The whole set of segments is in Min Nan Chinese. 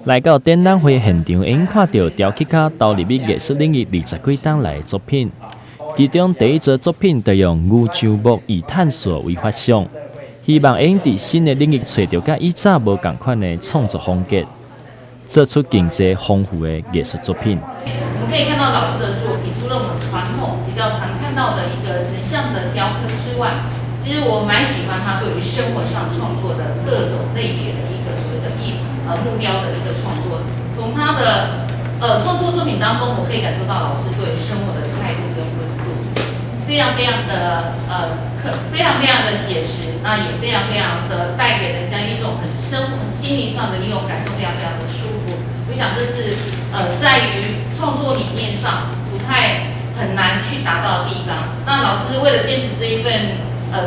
來到展覽會現場，會看著雕刻家投入於藝術領域20幾冬來的作品。其中第一座作品就用牛樟木以探索為發想，希望會佇新的領域揣著佮以早無仝款的創作風格，做出更濟豐富的藝術作品。我們可以看到老師的作品，除了我們傳統比較常看到的一個神像的雕刻之外，其實我蠻喜歡他對於生活上創作的各種類別的一個所謂的木雕的一個創作。從他的創作作品當中，我可以感受到老師對生活的態度跟溫度，非常非常的可非常非常的寫實，那也非常非常的帶給人家一種很生心靈上的一種感受，非常非常的舒服。我想這是在於創作理念上不太很難去達到的地方。那老師為了堅持這一份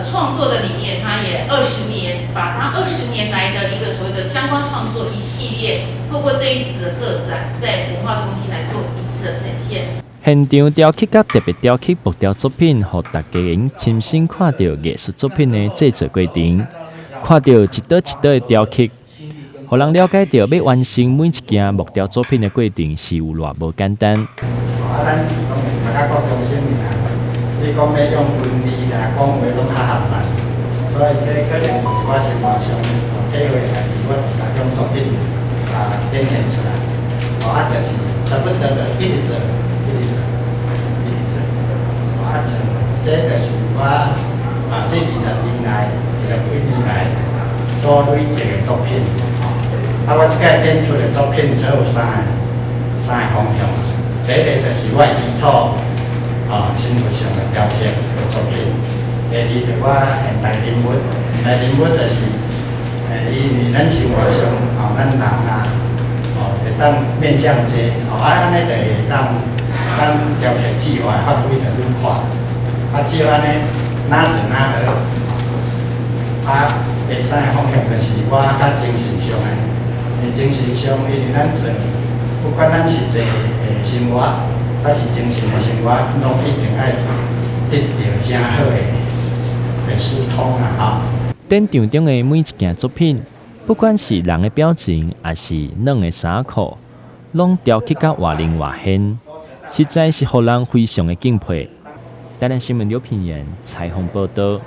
創作的理念，他也二十年把他二十年來的一個所謂的相關創作一系列，透過這一次的個展，在文化中心來做一次的呈現。現場雕刻佮特別雕刻木雕作品，予大家會親身看著藝術作品的製作過程，看著一刀一刀的雕刻，予人了解著欲完成每一件木雕作品的過程是有偌無簡單。啊，咱講大家國中心爾，你講欲用文字來講話攏較瀚難，所以這可能有一寡生活上體會的代誌，我就用作品啊展現出來。哦，啊，就是差不多就一直做，一直做，一直做。啊，做，這就是我啊，這20年來，20幾年來所累積的作品。啊，我這擺展出的作品主要有三個方向。第一個就是我的基礎，啊，生活上的雕刻的作品。第二就是我現代人物，現代人物就是，因為咱生活上，吼，咱人啊，哦，會當面向濟，哦，啊，按呢就會當咱雕刻技法範圍就愈寬。啊，照按呢，哪做哪學。啊，第三個方向就是我較精神上的，因精神上，因為咱做，不管咱實際的生活，還是精神的生活，攏一定愛得著誠好的疏通啦，吼。展場中的每一件作品，不管是人的表情，抑是軟的衫褲，攏雕刻甲活靈活現，實在是予人非常的敬佩。台南新聞劉品言採訪報導。